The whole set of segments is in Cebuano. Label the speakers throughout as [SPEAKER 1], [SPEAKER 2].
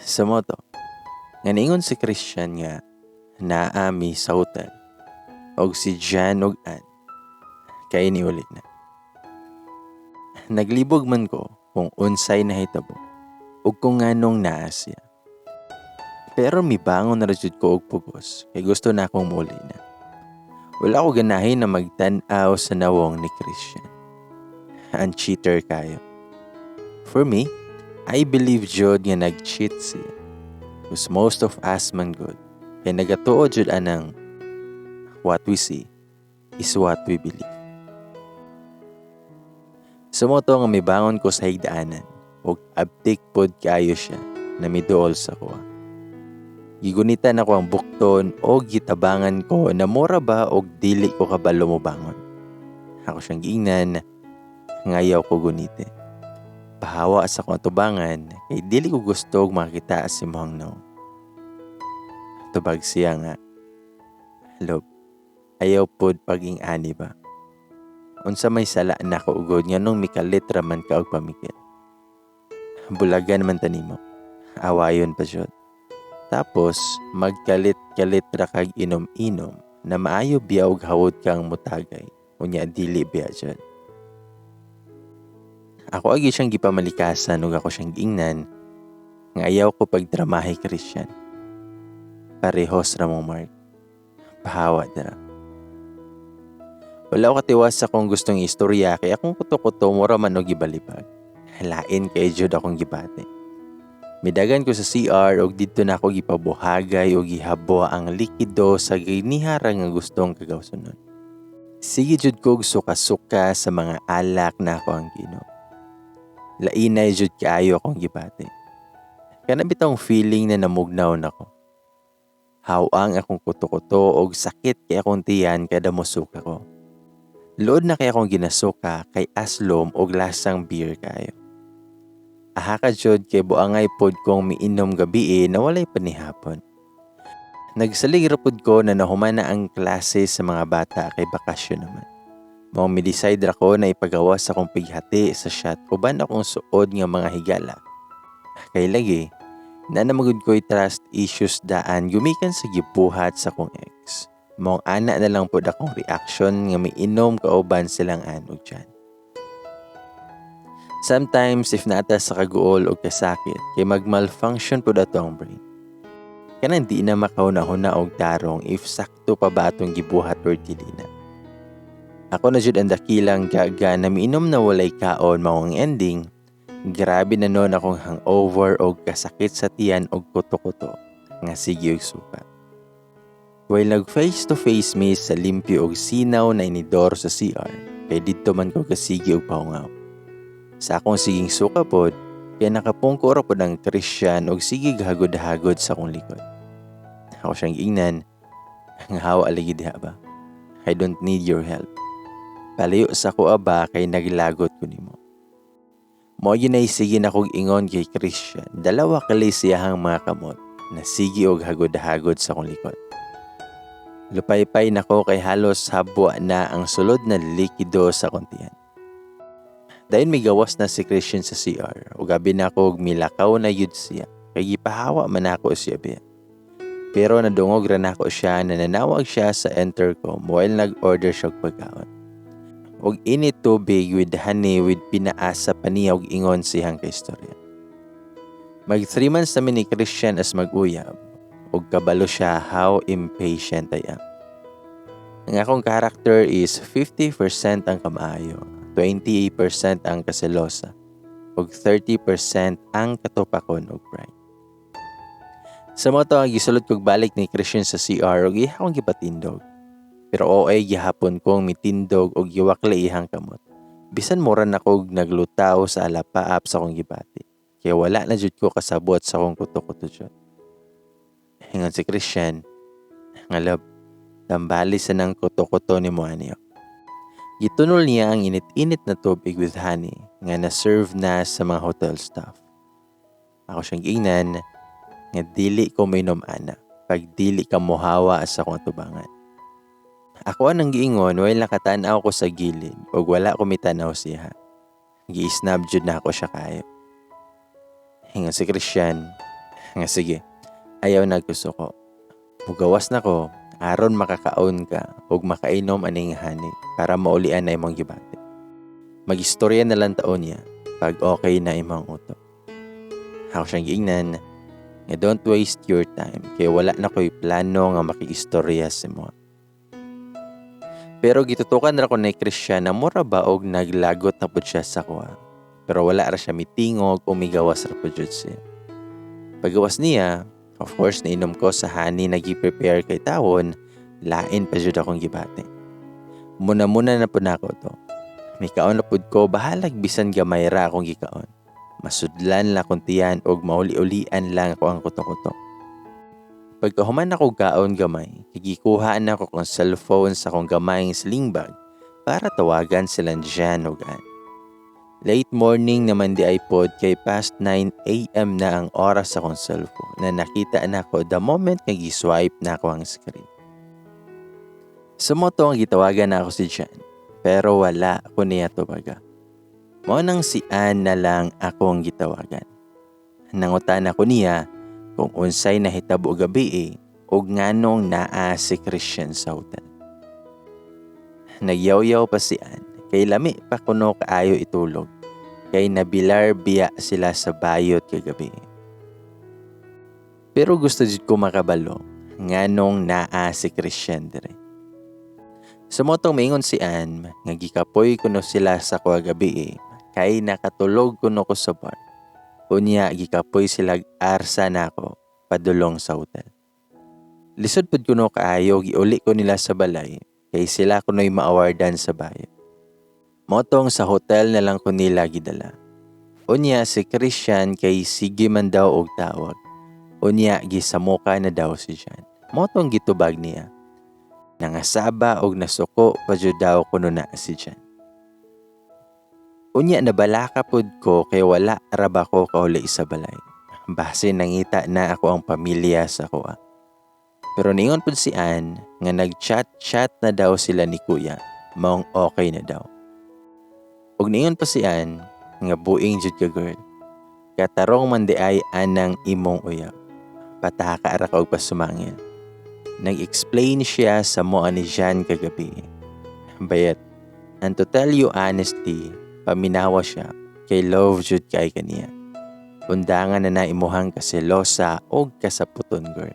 [SPEAKER 1] Sa mao to, nga niingon si Christian nga naa mi sa hotel og si Jan og Ann kay niuli na. Naglibog man ko kung unsay nahitabo ug kung nganong naa siya. Pero mibangon na ra jud ko og pugos kay gusto na akong muuli na. Wala ko ganahin na magtan-aw sa nawong ni Christian. Ang cheater kayo. For me, I believe jud nga nag-cheat siya. 'Cause most of us man gud kay nagatuo jud anang what we see is what we believe. Sa mao to nga mibangon ko sa higdaanan ug abtik pod kaayo siya na miduol sa kuha. Gigunitan ako ang bukton o gitabangan ko na mura ba og dili ko kabalo mobangon. Ako siyang giingnan nga ayaw ko gunite. Pahawa sa akong atubangan kay dili ko gusto og makita sa imong nawong. Tubag siya nga, "Love, ayaw pod pag-ing ani ba? Unsa may sala nako ugod, nganong mikalit ra man ka og pamikit? Bulagan man ta nimo. Awayon pa jud. Tapos magkalit-kalit ra kag inom-inom na maayo biya og hawod kang mutagay. Unya dili biya jud." Ako agi siyang gipamalikasan ug ako siyang giingnan nga ayaw ko pagdramahe, Christian. Parehos ra mo, Mark. Pahawa dira. Wala ko katiwas sa akong gustong istorya kay akong kuto-kuto mura man og gibalibag. Lain kay jud akong gibati. Midagan ko sa CR og didto na ako gipabuhagay og gihabo ang likido sa ginihara nga gustong kagawsonon. Sige jud kog suka-suka sa mga alak na ako ang giinom. Lainay jud kaayo akong gibati. Kana bitawng feeling na namugnaw nako. Hawang akong kuto-kuto og sakit kay akong tiyan kada mosuka ko. Luod na kay akong ginasuka kay aslom og lasang beer kayo. Aha ka jud kay buangay pod kong miinom gabi na walay panihapon. Nagsalig ra pod ko na nahuman na ang klase sa mga bata kay bakasyon naman. Mao mi-decide ra ko na ipagawas akong pighati sa shot uban akong suod nga mga higala. Kay lagi, na namagud ko'y trust issues daan gumikan sa gibuhat sa akong ex. Maong ana na lang pod akong reaction nga miinom kauban silang Ann ug Jan. Sometimes if naata sa kaguol o kasakit kay mag-malfunction pod ato ang brain. Kanang di na makahuna-huna og tarong if sakto pa ba atong gibuhat or dili na. Ako na jud ang dakilang gaga na miinom na walay kaon, mao ang ending. Grabe na noon akong hangover og kasakit sa tiyan og kuto-kuto nga sige og suka. While nag face to face mi sa limpyo og sinaw na inidor sa CR kay didto man ko kasigi og pahungaw. Sa akong siging suka pod kay nakapungko ra pod ang Christian og sige hagod-hagod sa akong likod. Ako siyang giingnan nga hawa lagi diha ba. I don't need your help. Palayo sa ko ba kay naglagot ko nimo. Mao gyud nay sige na kog ingon kay Christian. Dalawa kali siyahang mga kamot na sige og hagod-hagod sa akong likod. Lupaypay nako kay halos habwa na ang sulod na likido sa akong tiyan. Dayon migawas na si Christian sa CR ug abi na ko og milakaw na yud siya kay gipahawa man ako siya biya. Pero nadungog ra nako siya na nanawag siya sa intercom while nag-order siya og pagkaon. Og init tubig with honey with pinaasa pa niya og ingon siyang kaistorya. Mag 3 months na mi ni Christian as mag-uyab ug kabalo siya how impatient I am. Ang akong character is 50% ang kamaayo, 20% ang kaselosa, ug 30% ang katupakon og pride. Sa mao to ang gisulod kog balik ni Christian sa CR ug iya akong gipatindog. Pero OA gihapon kong mitindog og giwakli ihang kamot. Bisan mura na kog naglutaw sa alapaap sa akong gibati. Kaya wala na jud ko kasabot sa akong kuto-kuto jud. Ingon si Christian nga, "Love, tambali sa nang kuto-kuto ni mo aniyo." Gitunol niya ang init-init na tubig with honey nga na-serve na sa mga hotel staff. Ako siyang giingnan nga dili ko mainom ana pag dili ka mohawa sa akong atubangan. Ako anang giingon while nakatan-aw ko sa gilid ug wala ko mitanaw siya. Gi-snub jud na ako siya kayo. Ingon si Christian Nga sige, ayaw nagkusuko. Mugawas na ko aron makakaon ka ug makainom aning honey para maulian na imong gibati. Magistorya na lang taon niya pag okay na imong utok. Ako siyang giingnan nga don't waste your time kay wala na ko'y plano nga makiistorya sa imo. Pero gitutukan ra ko ni Christian na mura ba og naglagot na pud siya sa kuha. Pero wala ra siya mitingog o migawas ra pud jud siya. Pagawas niya, of course, nainom ko sa honey na gi-prepare kay tawon, lain pa jud akong gibati. Muna-muna na pud nako to. Mikaon na pud ko, bahalag bisan gamay ra akong gikaon. Masudlan lang akong tiyan og mauli-ulian lang ako ang kuto-kuto. Pagkahuman ako gaon gamay, gikuhaan ako kong cellphone sa akong gamayng sling bag para tawagan silang Jan ug Ann. Late morning naman di ay pod kay past 9 a.m. na ang oras sa akong cellphone na nakita na ako the moment nga gi-swipe na ako ang screen. Sa moto ang gitawagan na ako si Jan, pero wala ko niya tubaga. Mao nang si Ann na lang ako ang gitawagan. Nangutan ako niya kung unsay nahitabo gabi eh, ug nganong naa si Christian sa hotel. Nagyaw-yaw pa si Ann, kay lami pa kuno kaayo itulog, kay nabilar biya sila sa bayot kagabi. Pero gusto jud ko makabalo nganong naa si Christian dire. Sa motong maingon si Ann nga gikapoy kuno sila sa kuha gabi eh, kay nakatulog kuno ko sa bar. Unya gikapoy sila arsa nako padulong sa hotel. Lisod pud kuno kaayo giuli ko nila sa balay kay sila kuno'y maawardan sa bayo. Motong sa hotel na lang ko nila gidala. Unya si Christian kay sige man daw og tawag. Unya gisamuka na daw si Jan. Motong gitubag niya. Nangasaba og nasuko pa jud daw kuno na si Jan. Unya nabalaka pud ko kay wala ra ba ko kauli sa balay. Base nangita na ako ang pamilya sa kuha. Pero niingon pud si Ann nga nag-chat-chat na daw sila ni kuya, maong okay na daw. Ug niingon pa si Ann nga buing jud ka, girl. Katarong man di ay anang imong uyab. Pataka ra ka og pasumangil. Nag-explain siya sa moa ni Jan kagabi. Bayet, and to tell you honestly, paminawa siya kay love jud kay kaniya. Undangan na na imuhang kaselosa og kasaputon, girl.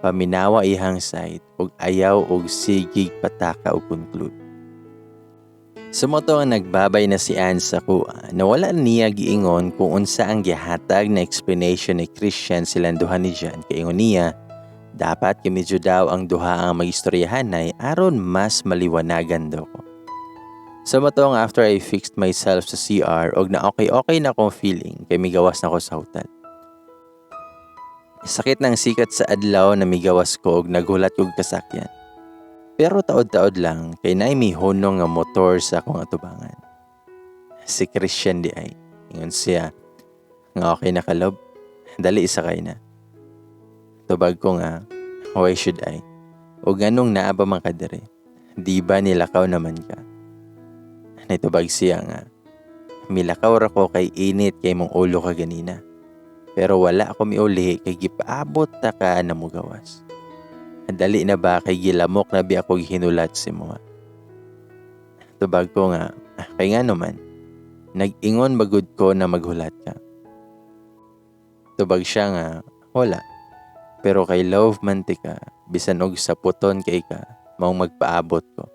[SPEAKER 1] Paminawa ihang side og ayaw og sigig pataka og conclude. Sa moto ang nagbabay na si Ann sa kuha na wala niya giingon kung unsa ang gihatag na explanation ni Christian silang duha ni Jan, kay ingon niya dapat kay medyo daw ang duha ang magistoryahanay aron mas maliwanagan daw ko. Sa moto ang after I fixed myself sa CR og na okay-okay na akong feeling kay migawas na ko sa hotel. Sakit ng sikat sa adlaw na migawas ko og naghulat kog kasakyan. Pero taod-taod lang kay naay mihunong nga motor sa akong atubangan. Si Christian di ay. Ingon siya nga okay na ka, love. Dali, sakay na. Tubag ko nga, why should I? O ganong naa pa man ka diri? Di ba nilakaw naman ka? Naitubag siya nga, milakaw ra ko kay init kay mong ulo ka ganina. Pero wala ako miuli kay gipaabot ta ka na mugawas. Dali na ba kay gilamok na bi ako gihinulat si mo. Tubag ko nga, "Ah, kay nga naman, nag-ingon bagud ko na maghulat ka." Tubag siya nga, wala. Pero kay love man ti ka, bisan og saputon kay ka, maong magpaabot ko.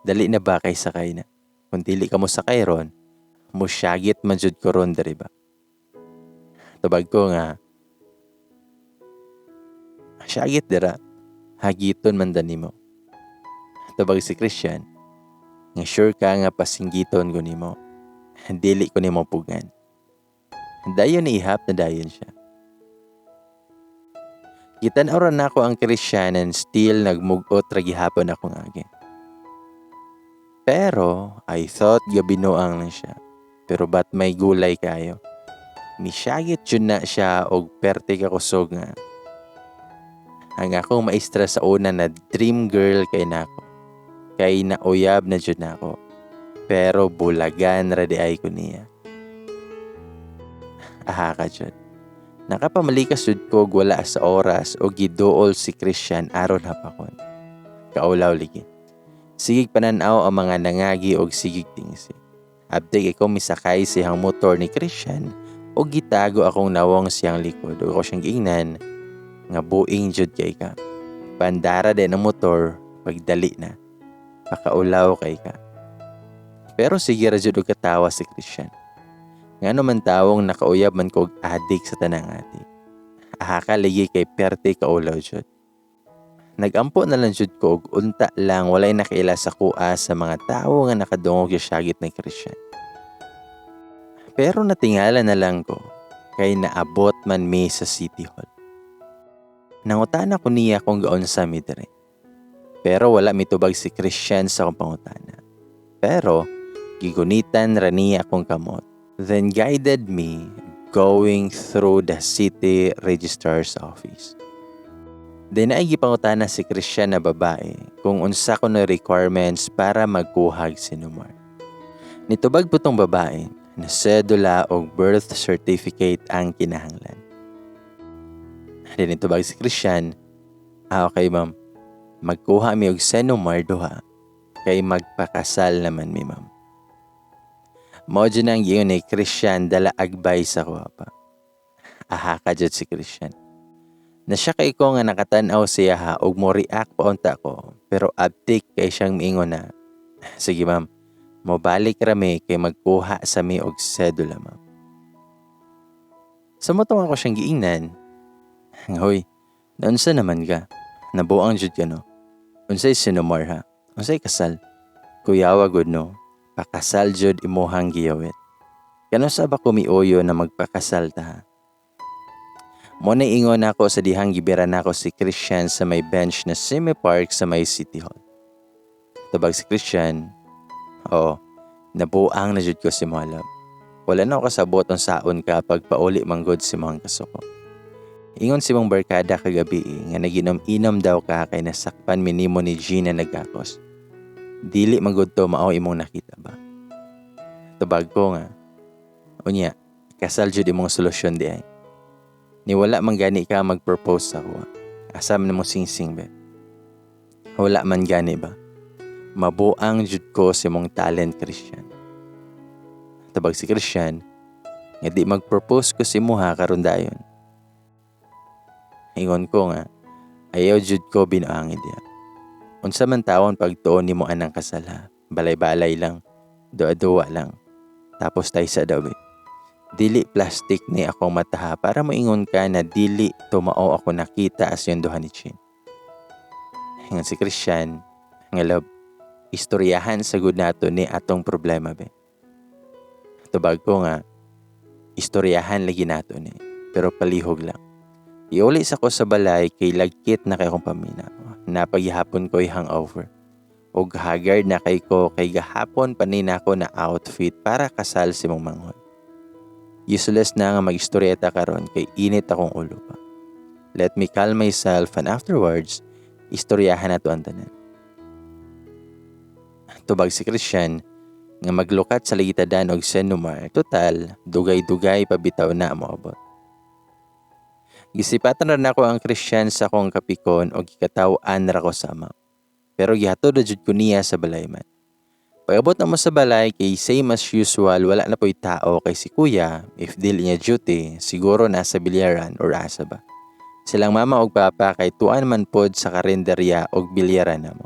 [SPEAKER 1] Dali na ba kay sakay na. Kung dili ka mo sakay ron, musyagit man jud ko ron diri ba. Tubag ko nga, syagit dira, hagiton man dani mo. Tubag si Christian, nga sure ka nga pasinggiton ko nimo. Dili ko nimo pugan. Dayon ihap na dayon siya. Gitan-aw ra nako ang Christian and still nagmugot ra gihapon akong agi. Pero I thought gabinuang lang siya. Pero ba't may gulay kayo? Misyagit jud na siya og perte ka kusog nga. Ang akong maestra sa una na dream girl kay nako. Kay nauyab na jud nako. Pero bulagan ra di ay ko niya. Aha ka jud. Nakapamalikas jud ko og wala sa oras og giduol si Christian aron hapakon. Kaulaw lagi. Sigig panan-aw ang mga nangagi og sigig tingsi. Abdi kay ko misakay siyang motor ni Christian og gitago akong nawong siyang likod ug ako siyang giingnan nga buing jud kay ka. Pandara din ang motor pagdali na. Pakaulaw kay ka. Pero sige ra jud og katawa si Christian. Ngano man tawong nakauyab man ko og adik sa tanang ati. Aha ka ligi kay perte kaulaw jud. Nagampo na lang jud ko og unta lang walay nakaila sa kuha sa mga tawo nga nakadungog sa syagit ni Christian. Pero natingala na lang ko kay naabot man mi sa City Hall. Nangutana ko niya kung gaunsa mi diri. Pero wala mitubag si Christian sa akong pangutana. Pero gigunitan ra niya akong kamot. Then guided me going through the city registrar's office. Then ay gipangutana si Christian na babae kung unsa kuno requirements para magkuhag CENOMAR. Nitubag po tong babae na sedula o birth certificate ang kinahanglan. Then nitubag si Christian, "Ah, okay, ma'am, magkuha mi og CENOMAR duha kay magpakasal naman mi, ma'am." Mao jud ang giingon ni Christian dala agbay sa kuha pa. Aha ka jud si Christian. Nasya kay ko nga nakatan-aw siya ha og mo react pa unta ko, pero abtik kay siyang miingon na, "Sige, ma'am, mobalik ra mi kay magkuha sa mi og sedula, ma'am." Sa motong ako siyang giingnan, "Hoy, naunsa naman ka? Nabuang jud ka, no? Unsay CENOMAR, ha? Unsay kasal? Kuyawa gud, no? Pakasal jud imuhang giyawit. Kano sa ba kumiuyo na magpakasal ta, ha?" Mo na ingon ako sa dihang gibira nako si Christian sa may bench na semi-park sa may City Hall. Tubag si Christian, "Oo, nabuang na jud ko si Molab. Wala na ako kasabot ang saon ka pag pauli manggod si mga kasuko. Ingon si mong barkada kagabi nga naginom-inom daw ka kay nasakpan minimo ni Gina nagakos. Dili magud to mao imong nakita ba?" Tubag ko nga, "Unya, kasal jud imong solusyon di ay. Ni wala man gani ka mag-propose sa kuha. Asa man mo singsing be? Wala man gani ba? Mabuang jud ko sa imong talent, Christian." Tabag si Christian, nga di mag-propose ko si muha karon dayon. Ingon ko nga, "Ayaw jud ko binuangin diya. Unsa man tawon pagtuon nimo anang kasal, ha? Balay-balay lang, duwa-duwa lang. Tapos tayo sa daw eh. Dili plastic ni akong mata ha para moingon ka na dili tumao ako nakita as yung duha ni Chin." Ingon si Christian, nga, "Love, istoryahan sa gud nato ni atong problema be." Tubag ko nga, "Istoryahan lagi nato ni, pero palihog lang. Iuli sa ko sa balay kay lagkit na kay akong paminaw. Napagihapon ko'y hangover. Og haggard na kay ko kay gahapon panina ko na outfit para kasal si mong manghod. Useless na nga mag-istoryeta karon kay init akong ulo pa. Let me calm myself and afterwards, istoryahan nato ang tanan." Tubag si Christian nga maglukat sa lagitadan og CENOMAR, total, dugay-dugay pabitaw na moabot. Gisipatan ra nako ang Christian sa akong kapikon og gikataw-an ra ko sa ama. Pero gihatod ra jud ko niya sa balay man. Pag-abot na mo sa balay kay same as usual, wala na po'y tao kay si kuya, if dili niya duty, siguro nasa bilyaran or asa ba. Silang mama og papa kay tuan man pod sa karinderya og bilyaran namo.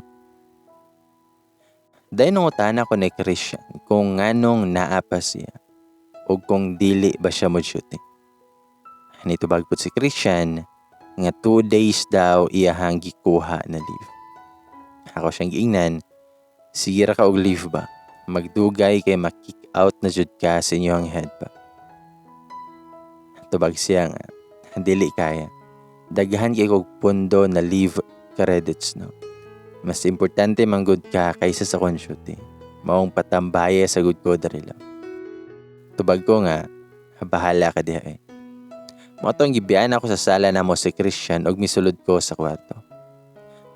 [SPEAKER 1] Dayon nangutana ko ni Christian kung nganong naa pa siya og kung dili ba siya mo duty. Nitubag pod si Christian nga 2 days daw iyahang gikuha na leave. Ako siyang giingnan, "Sige ra ka og leave ba? Magdugay kay ma-kick out na jud ka sa inyong head ba?" Tubag siya nga, "Dili kaya. Daghan kay kog pundo na leave credits, no. Mas importante man gud ka kaysa sa akong duty. Maong patambaye sa gud ko diri lang." Tubag ko nga, "Bahala ka diha eh." Mao tong gibiyaan ako sa sala namo si Christian og misulod ko sa kwarto.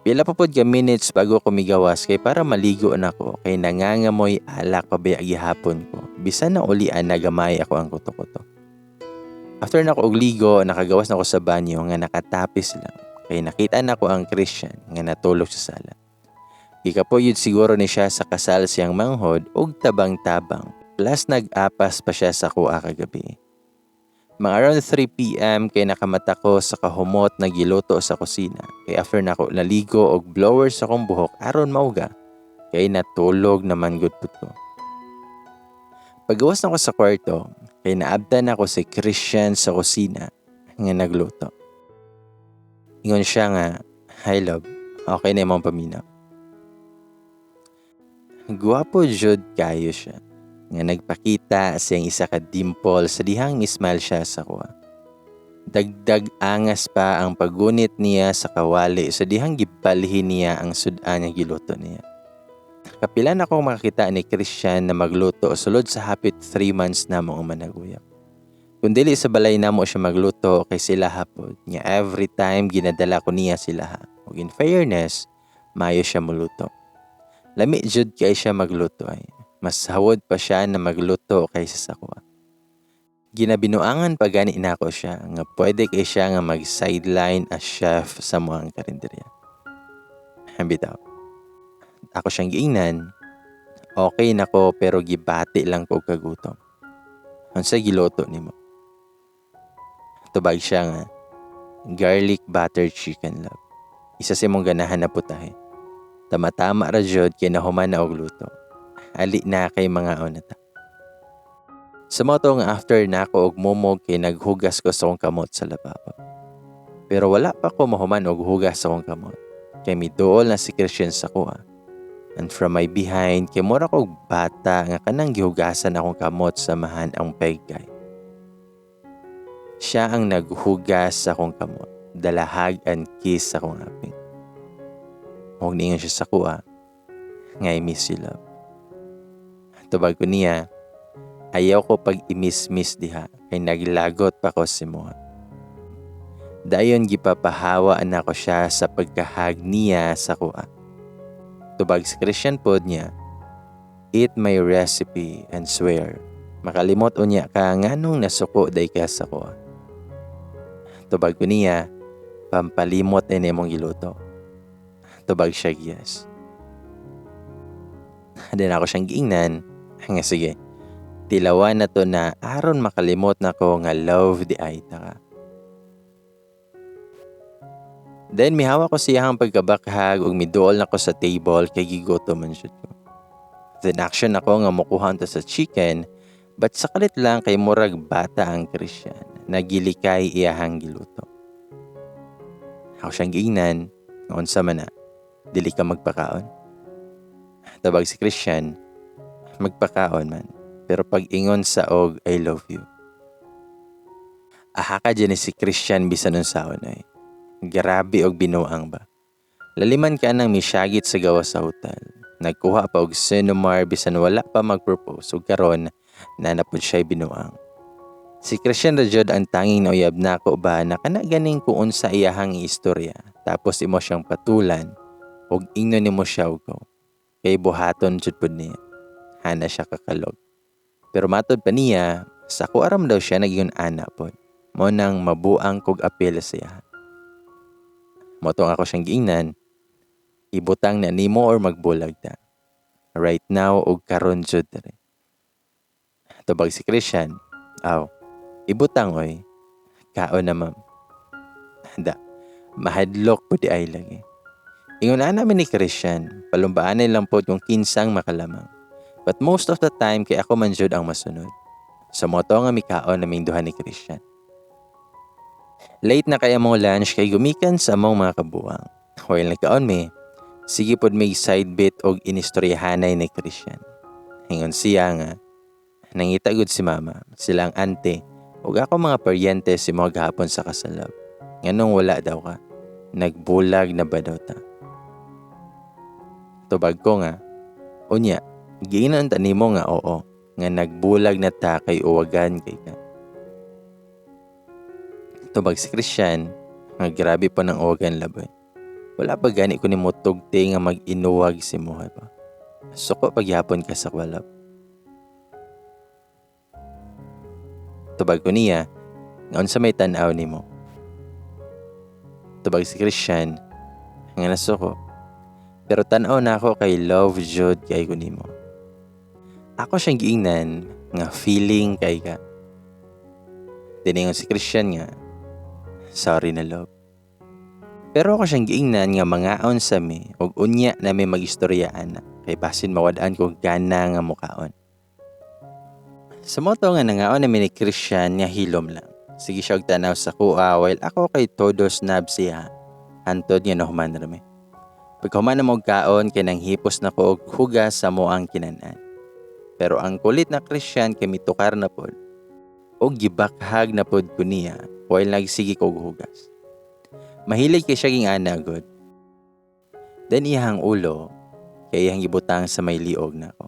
[SPEAKER 1] Pila pa pod ka minutes bago ko migawas kay para maligo na ko kay nangangamoy alak pa baya gihapon ko. Bisan na ulian na gamay ako ang kuto-kuto. After nako og ligo, nakagawas na ko sa banyo nga nakatapis lang. Kay nakita nako ang Christian nga natulog sa sala. Gikapoy yun siguro ni siya sa kasal siyang manghod og tabang-tabang. Plus nag-apas pa siya sa kuha kagabi. Mga around 3 p.m. kay nakamata ko sa kahumot na giluto sa kusina. Kay after nako naligo og blower sa akong buhok aron mauga, kay natulog naman gud pud ko. Pagawas nako sa kwarto, kay naabtan nako si Christian sa kusina nga nagluto. Ingon siya nga, "Hi love, okay na imong paminaw." Gwapo jud kayo siya nga nagpakita siyang isa ka dimple sa dihang smile siya sa kuha. Dagdag angas pa ang paggunit niya sa kawali sa dihang gibalhin niya ang sudan nga giluto niya. Kapila na akong makakita ni Christian na magluto sulod sa hapit 3 months na mo ang managuyab. Kung dili sa balay namo siya magluto kay sila hapon, nga every time ginadala ko niya sila ha. Ug in fairness, maayo siya moluto. Lami jud kay siya magluto ay. Mas hawod pa siya na magluto kaysa sa kuha. Ginabinuangan pa gani nako siya nga pwede kay siya nga mag-sideline as chef sa muang karinderya. Bitaw. Ako siyang giingnan, okay na ko pero gibati lang ko kagutom. Unsa giluto nimo? Tubag siya nga, "Garlic butter chicken, love. Isa sa imong ganahan na putahe. Tama-tama ra jud kay nahuman na og luto. Ali na kay mga na ta." Sa mao to nga after nako og mumog kay naghugas ko sa akong kamot sa lababo. Pero wala pa ko mahuman og hugas sa akong kamot. Kay miduol na si Christian sa kuha. And from my behind, kay mura kog bata nga kanang gihugasan akong kamot samahan ang pegkay. Siya ang naghugas sa akong kamot, dalahag and kiss sa akong aping. Huwag niingon siya sa kuha, nga "I miss you, love." Tubag ko niya, ayaw ko pag i-miss-miss diha, kay naglagot pa ko si Moha. Dayon gipapahawa na ko siya sa pagkahag niya sa kuha. Tubag si Christian pod niya, "Eat my recipe and swear, makalimot unya ka nganong nasuko day ka sa kuha." Tubag ko niya, "Pampalimot na imong giluto." Tubag siya, "Yes." Then ako siyang giingnan, nga sige, tilawan na to na aron makalimot na ko nga love di ay ta ka. Then mihawa ko siyang pagkabakhag ug miduol na ko sa table kay gigutom man jud ko. Then action ako nga mukuha ta sa chicken, but sa kalit lang kay murag bata ang Christian nagilikay iyahang giluto. Ako siyang giingnan, nga unsa man na, dili ka magpakaon? Tubag si Christian, "Magpakaon man, pero pag ingon sa og I love you." Aha ka dyan ni si Christian bisan unsaon ay. Grabe og binuang ba. Laliman ka nang misyagit sa gawas sa hotel. Nagkuha pa og Senomar bisan wala pa mag-propose ug karon na napud siya'y binuang. Si Christian ra jud ang tanging nauyab nako ba na kana ganing kung unsa iyahang istorya tapos imo siyang patulan ug ingnon nimo siya og go. Kay buhaton jud pud niya. Hana siya kakalog. Pero matod pa niya, sa ako aram daw siya naging ana pod. Mo nang mabuang kog apel sa iya. Motong ako siyang giingnan, ibutang na nimo or magbulag ta. Right now og karon jud diri. Tubag si Christian, "Aw, ibutang oy, kaon na ma'am." Da, mahadlok po di ay lagi. Ingon na namin ni Christian, palumbaan lang po kung kinsang makalamang. But most of the time kay ako man jud ang masunod. Sa moto nga mikaon naming duha ni Christian. Late na kay among lunch kay gumikan sa among mga kabuang. While nagkaon mi, sige pod may side bit og inistoryahanay ni Christian. Ingon siya nga, nangita gud si mama, silang ante, ug ako mga paryente si mga gahapon sa kasalab. Nganong wala daw ka, nagbulag na ba daw ta? Tubag ko nga, unya, giinan ta nimo nga oo, nga nagbulag na ta kay uwagan kay ka. Tubag si Christian, nga grabe pa ng uwagan laboy. Wala pa gani ko nimo tugti nga mag-inuwag si Moha ba. Suko pagyapon ka sa kwalab. Tubag ko niya, Nga unsa may tan-aw nimo? Tubag si Christian nga nasuko. Pero tan-aw nako kay love jud kay ko nimo. Ako siyang giingnan nga feeling kay ka. Diningon si Christian nga sorry na, love. Pero ako siyang giingnan nga mangaon sa mi ug unya na mi magistorya ana kay basin mawad-an ko gana nga mukaon. Sa mao to nga nangaon na mi ni Christian nga hilom lang. Sige siya og tanaw sa kuha while ako kay todo snap siya. Hantod nga nahuman ra mi. Pagkahuman na mo og kaon kay nanghipos na ko og hugas sa moang kinan-an. Pero ang kulit na Christian kay mitukar na pod. Og gibakhag na pod ko niya while nagsige ko og hugas. Mahilig kay siya ging ana gud. Then iyahang ulo kay iyang gibutang sa may liog nako.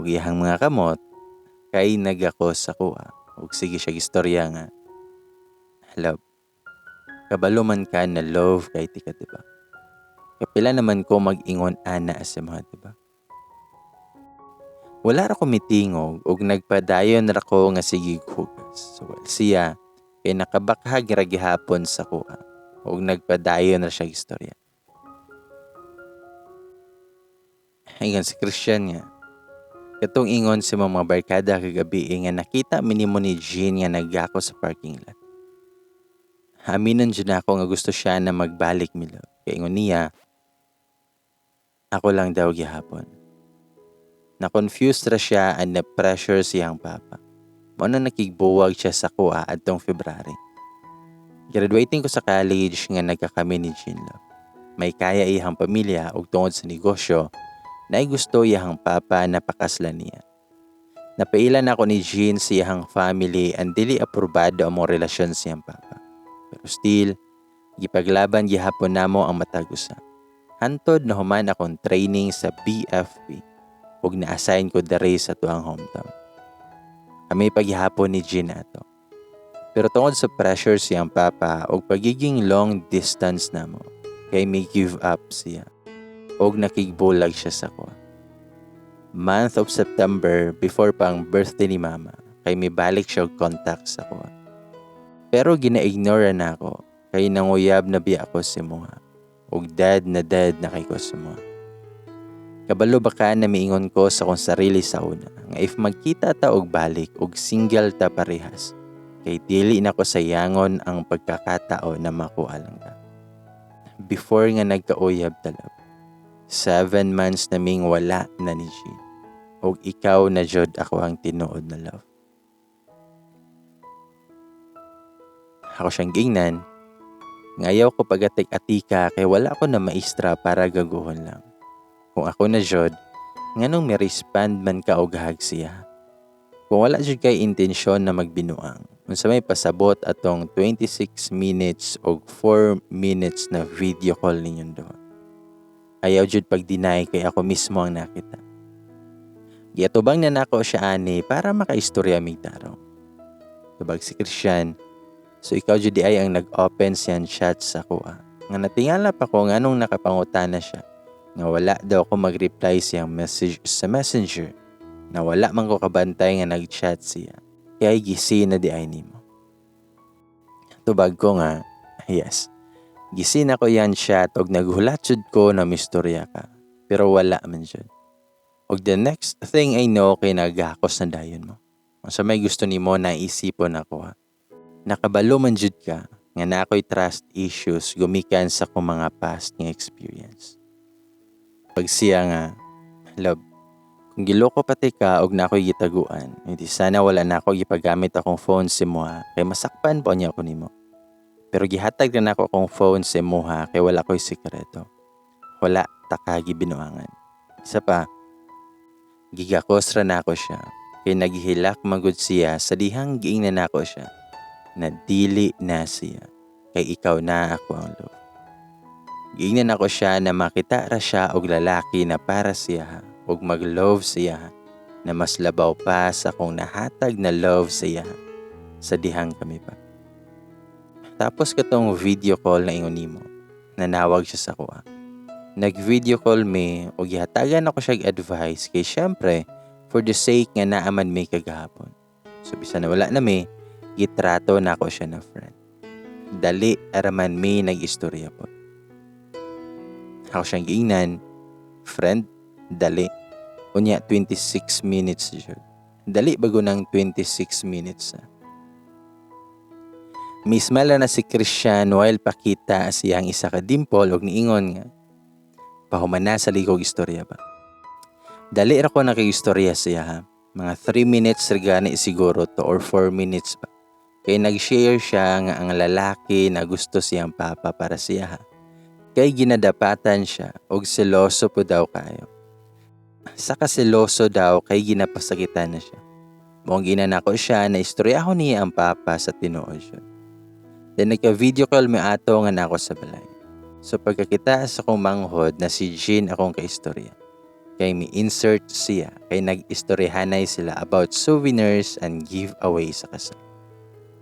[SPEAKER 1] Ug iyahang mga kamot kay nagakos sa kuha. Ug sige siya istorya nga, "Love, kabalo man ka na love kay tika, diba? Kapila naman ko mag-ingon ana sa mga, diba?" Wala ra ko mitingog ug nagpadayon ra ko nga sige hugas. So well, siya kay nakabakhag ra gihapon sa kuha ug nagpadayon ra siya istorya. Ingon si Christian nga, "Katong ingon sa mga barkada kagabi nga nakita minimo ni Jean nga nagako sa parking lot. Aminon jud ako nga gusto siya na magbalik mi, love. Kay ingon niya, ako lang daw gihapon. Na-confused ra siya and na-pressure siyang papa. Mao na nakigbuwag siya sa kuha adtong February. Graduating ko sa college nga nagkakami ni Jean, love. May kaya iyang pamilya ug tungod sa negosyo, naay gusto iyang papa na pakaslan niya. Napailan ako ni Jean sa iyang family and dili aprobado among relasyon sa iyang papa. Pero still, gipaglaban gihapon namo ang matag usa. Hantod na human akong training sa BFP ug na-assign ko diri sa tuang hometown. Kami paghihapon ni Jean ato. Pero tungod sa pressure siyang papa ug pagiging long distance namo, kay may give up siya og nakigbulag siya sa kuha. Month of September, before pa ang birthday ni mama, kay may balik siya og contact sa kuha. Pero gina-ignore na ako kay nanguyab na biya ako si muha. Og dead na dead na kay ko sa muha. Kabalo ba ka na miingon ko sa akong sarili sa una nga if magkita ta og balik og single ta parehas, kay dili na ko sayangon ang pagkakatao na makuha lang ka. Before nga nagkauyab ta, love, 7 months na ming wala na ni Jean. Og ikaw na jud ako ang tinuod na love." Ako siyang gingnan, ngayaw ko pagatik-atika kay wala ko na maestra para gaguhon lang. Kung ako na jud, nganong mi-respond man ka og hag siya? Kung wala jud kay intensyon na magbinuang, unsa may pasabot atong 26 minutes og 4 minutes na video call ninyong duha? Ayaw jud pag-deny kay ako mismo ang nakita. Giatubang na nako siya ani para makaistorya mig tarong. Tubag si Christian, "So ikaw jud ay ang nag-open siyang chat sa kuha. Nga natingala pa ko nganong nakapangutana siya. Nga wala daw ako mag-reply siyang message sa messenger. Na wala man ko kabantay nga nag-chat siya. Kaya gisi na di ay nimo." Tubag ko nga, "Yes. Gisi na ko yan chat og naghulat jud ko na mistorya ka. Pero wala man jud. Og the next thing I know kay nagakos na dayon mo. Sa may gusto nimo na isipon ako ha. Nakabalo man jud ka nga na ako'y trust issues gumikan sa akong mga past nga experience." Pag siya nga, "Love, kung giloko pati ka og na ako'y gitaguan, hindi sana wala na ako gipagamit akong phone si muha kay masakpan po niya ako nimo. Pero gihatag na nako akong phone sa imuha kay wala ko'y sikreto. Wala ta ka gibinuangan. Isa pa, gigakos ra nako siya kay naghihilak magud siya sa dihang giingnan nako siya na dili na siya kay ikaw na ako ang love. Giingnan nako siya na makita ra siya og lalaki na para siya ug mag-love siya na mas labaw pa sa akong nahatag na love siya sa dihang kami pa. Tapos katong video call na ingon nimo, nanawag siya sa kuha. Nag-video call me ug gihatagan ako siya advice kay syempre for the sake nga naaman mi kagahapon. So bisan na wala na mi, Gitrato nako siya na friend. Dali araman mi nag-istorya po. Ako siyang giingnan, "Friend, dali. Unya 26 minutes jud. Dali bago ng 26 minutes." Ah. Mi-smile na si Christian while pakita siyang isa ka dimple og niingon nga, "Pahuman na sa likog istorya ba. Dali ra ko nakig-istorya siya ha. Mga 3 minutes ra gani siguro to or 4 minutes ba. Kay nag-share siya nga ang lalaki na gusto siyang papa para siya ha. Kay ginadapatan siya og seloso po daw kayo. Sa kaseloso daw kay ginapasakitan na siya. Mao ginana ko siya na istorya ko niya ang papa sa tinuod siya. Then nagka-video call mi ato nga nako sa balay. So pagkakita sa akong manghod na si Jean akong kaistorya. Kay mi insert siya kay nag-istoryahanay sila about souvenirs and giveaway sa kasal.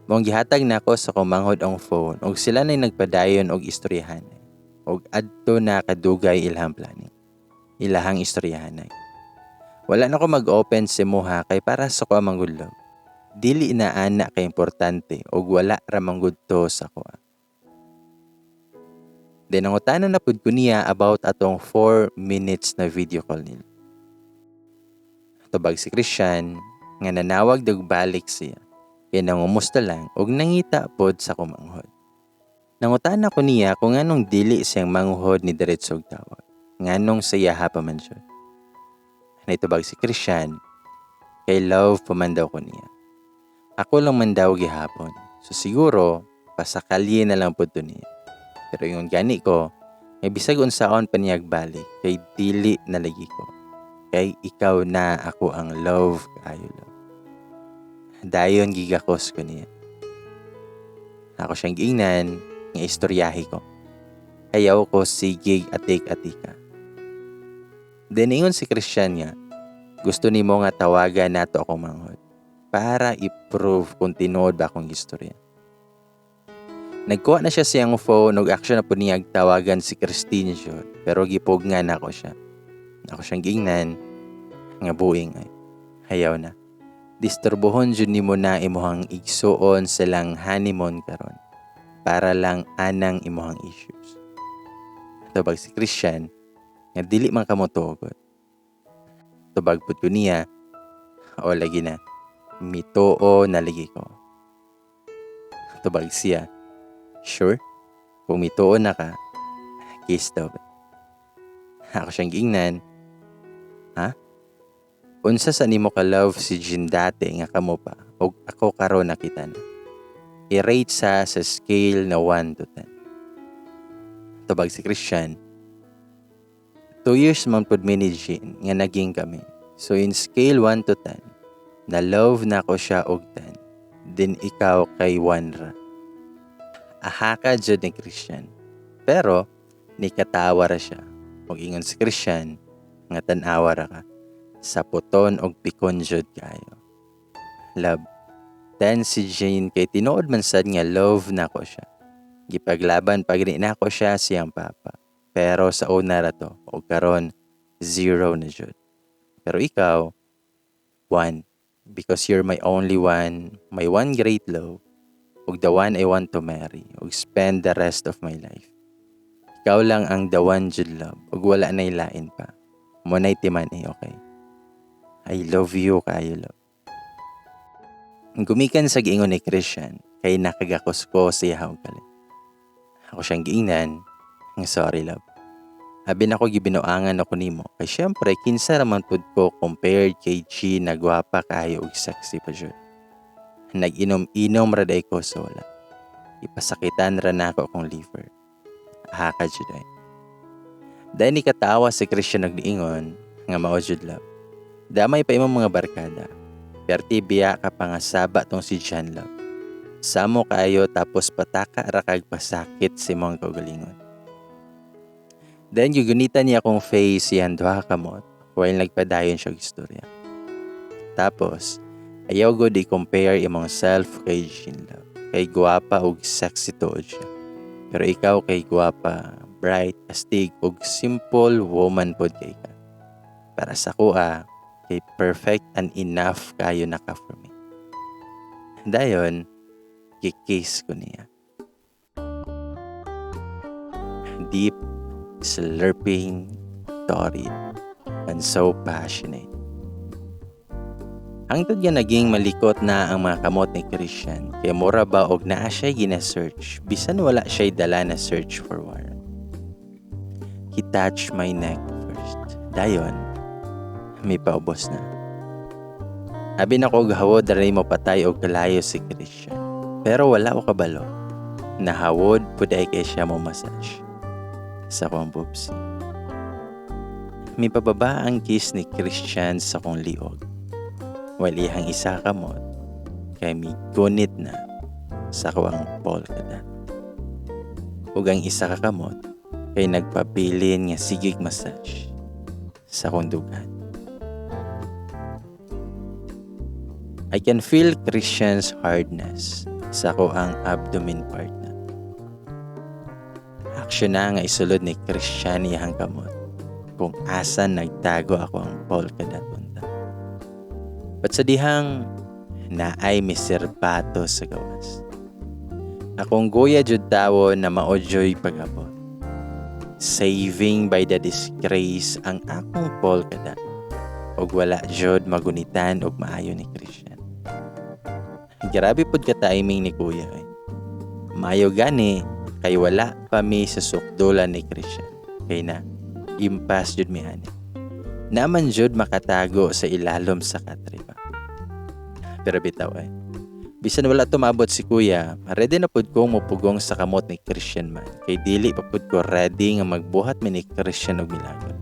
[SPEAKER 1] Maong gihatag nako sa akong manghod ang phone og sila na'y nagpadayon og istoryahanay. Og adto na kadugay ilahang planning. Ilahang istoryahanay. Wala na ko mag-open sa imuha kay para sa ko man gud, love. Dili na ana ka importante og wala ra man gud to sa akoa. Then nangutana na pud ko niya about atong 4 minutes na video call nila. Tubag si Christian nga nanawag dog balik siya. Kay nangumusta lang og nangita pod sa kumanghod. Nangutana ko niya kung nganong dili siyang manghod ni diretso og tawag. Nganong sa iyaha pa man siya. Naitubag si Christian, kay love pa man daw ko niya. Ako lang man daw gihapon. So siguro, pasakalye na lang pod to niya. Pero ingon gani ko, may bisag unsaon pa niyag balik, kay dili na lagi ko. Kay ikaw na ako ang love kaayo, love. Dayon gigakos ko niya. Ako siyang giingnan nga istoryahi ko. Ayaw ko sigig atik-atika. Then ingon si Christian nga, gusto nimo nga tawagan nato akong manghod para i-prove kung tinuod ba akong istorya. Nagkuha na siya siyang phone ug action na po niya tawagan si Christine siya, pero gipugnan nako siya. Ako siyang giingnan nga buing ay hayaw na. Disturbohon jud nimo na imuhang igsuon silang honeymoon karon para lang anang imuhang issues. Tubag si Christian nga dili man kamo tugot. Tubag pud ko niya, o lagi na, mituo na lagi ko. Tubag siya, "Sure? Kung mituo na ka, kiss daw ba?" Ako siyang giingnan, "Ha? Unsa sa nimo ka love si Jean dati nga kamo pa og ako karon nakita na? I-rate sa scale na 1 to 10." Tubag si Christian, 2 years man pud mi ni Jean nga naging kami. So in scale 1 to 10, na love na ko siya og 10. Din ikaw kay 1 ra. Ahaka jud ni Christian. Pero nikatawa ra siya. Og ingon si Christian nga tan-awa ra ka. Sa puton og pikon jud kayo. Love, 10 si Jane kay tinuod man sad nga love nako siya. Gipaglaban pag nako siya siyang papa. Pero sa una ra to og karon 0 na jud. Pero ikaw, 1, because you're my only one, my one great love, ug the one I want to marry ug spend the rest of my life. Ikaw lang ang the one jud, love, ug wala nay lain pa. Mao nay timan-i, okay? I love you kaayo, love. Gumikan sa giingon ni Christian kay nakagakos ko siya og kalit. Ako siyang giingnan, nga sorry, love. Abi nako gibinuangan ako nimo kay syempre kinsa ra man pud ko compared kay G na gwapa kaayo ug sexy pa jud. Nag-inom-inom ra day ko sa wala. Ipasakitan ra nako akong liver. Ahaka jud ay. Dahil ni katawa si Christian nagniingon nga mao jud, love. Damay pa imong mga barkada. Perti biya ka pa nga saba tong si John, love. Samo kaayo tapos pataka ra kag pasakit sa imong kaugalingon. Then gigunitan niya akong face iyang duha ka kamot while nagpadayon siya og istorya. Tapos, ayaw gud i-compare imong self kay Jean, love. Kay gwapa ug sexy tuod siya. Pero ikaw kay gwapa, bright, astig ug simple woman pod kay ka. Para sa akoa, kay perfect and enough kayo na ka for me. Dayon, Gi-kiss ko niya. Deep, slurping, torrid, and so passionate. Hangtod nga naging malikot na ang mga kamot ni Christian kay mura ba og naa siya gina-search bisan wala siya'y dala na search for warrant. He touched my neck first. Dayon, may paubos na. Abi nako og hawod ra mo patay og kalayo si Christian. Pero wala ko kabalo. Nahawod pud ay kay siya mo massage sa akong boobs. Mipababa ang kiss ni Christian sa akong liog. While iyang isa kamot kay migunit na sa akong polka dot. Ug ang isa ka kamot kay nagpabilin nga sigig massage sa akong dughan. I can feel Christian's hardness sa ako ang abdomen part na. Action na nga isulod ni Christian iyang kamot kung asa nagtago ako ang polka dot unta. But sa dihang naay miserbato sa gawas. Akong guya jud tawo na maodyoy pag-abot. Saving by the disgrace ang akong polka dot. Og wala jud magunitan og maayo ni Christian. Grabe pud ka timing ni kuya eh. Maayo gani kay wala pa mi sa sukdulan ni Christian. Kay na impas jud mi ani. Naman jud makatago sa ilalom sa katre ba. Pero bitaw eh. Bisan wala tumabot si kuya, ready na pud kong mupugong sa kamot ni Christian man. Kay dili pa pud ko ready nga magbuhat mi ni Christian og milagro.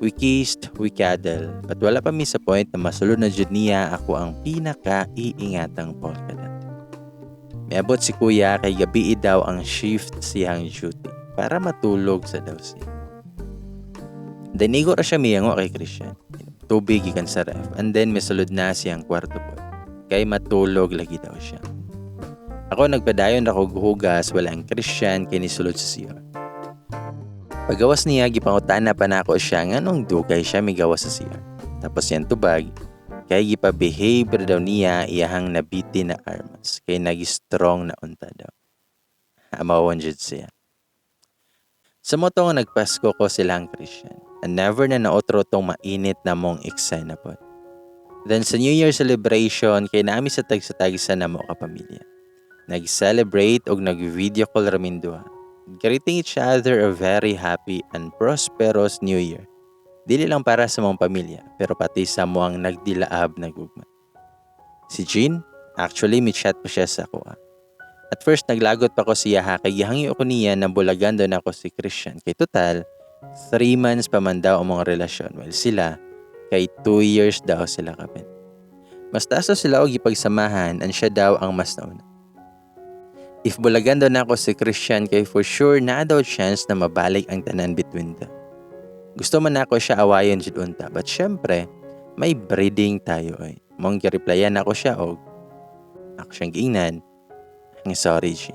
[SPEAKER 1] We kissed, we cuddle, but wala pa mi sa point na masulod na jud niya ako ang pinaka-iingatang polka dot. Miabot si kuya kay gabi daw ang shift siyang duty para matulog sa daw siya. Danigo ra siya miyango kay Christian. Tubig gikan sa ref and then misulod na siyang kwarto po. Kay matulog lagi daw siya. Ako nagpadayon ra kog hugas wala ang Christian kay nisulod sa CR. Pagawas niya, gipangutana pa nako siya nganong dugay siya migawas sa CR. Tapos yan tubag, kay gipa-behave ra daw niya iyahang nabiti na armas kay nagi-strong na unta daw. Amawon jud siya. Sa mo to nga nagpasko ko silang Christian. And never na naotro tong mainit na mong eksena po. Then sa New Year celebration, kay nami sa tagsa-tagsa na mo kapamilya. Nag-celebrate og nag-video call ramin duha. Greeting each other a very happy and prosperous New Year. Dili lang para sa mong pamilya, pero pati sa mo ang nagdilaab na gugma. Si Jean, actually may chat pa siya sa kuha. At first naglagot pa ko siya ha, kay gihangyo ko niya na bulagan daw nako si Christian. Kay total, 3 months pa man daw ang mga relasyon. Well sila, kay 2 years daw sila kapin. Mas taas daw sila og gipagsamahan and siya daw ang mas nauna. If bulagan daw nako si Christian kay for sure na daw chance na mabalik ang tanan between them. Gusto man nako siya awayon jud unta, but syempre may breeding tayo ay. Mong gi-replyan nako siya og ako siyang giingnan nga sorry Jean.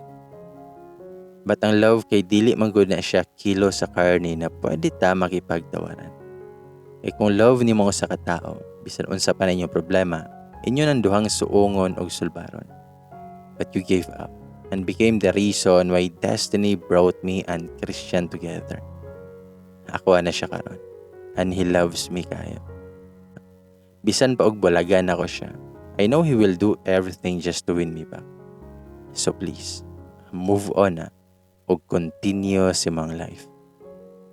[SPEAKER 1] But ang love kay dili man gud na siya kilo sa karne na pwede ta makipagtawaran. Kay kung love nimo sa katao, bisan unsa pa na inyong problema, inyo nang duhang suungon og sulbaron. But you gave up and became the reason why destiny brought me and Christian together. Ako na siya karon and he loves me kayo. Bisan pa og bulagan ako siya, I know he will do everything just to win me back. So please, move on na og continue sa imong life.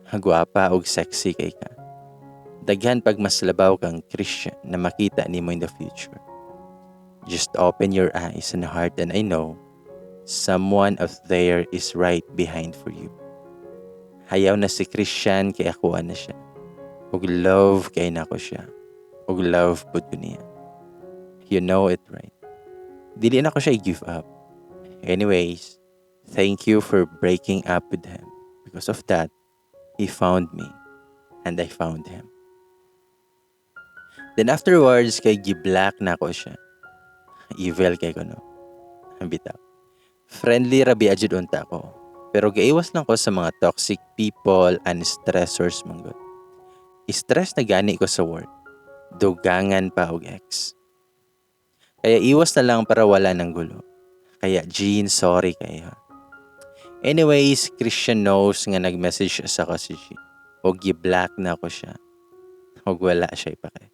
[SPEAKER 1] Gwapa og sexy kay ka. Daghan pag mas labaw kang Christian na makita nimo in the future. Just open your eyes and heart and I know someone out there is right behind for you. Hayaw na si Christian kay ako na siya. Og love kay nako siya. Og love pud ko niya. You know it, right? Dili na ko siya i-give up. Anyways, thank you for breaking up with him. Because of that, he found me and I found him. Then afterwards, kay gi-block na ko siya. Evil kay ko, no? Bitaw. Friendly ra biya jud unta ko. Pero gaiwas lang ko sa mga toxic people and stressors man gud. Stress na gani ko sa work. Dugangan pa og ex. Kaya iwas na lang para wala ng gulo. Kaya Jean, sorry kayo. Anyways, Christian knows nga nag-message sa ko si Jean. Og gi-block na ko siya. Og wala siya ipake.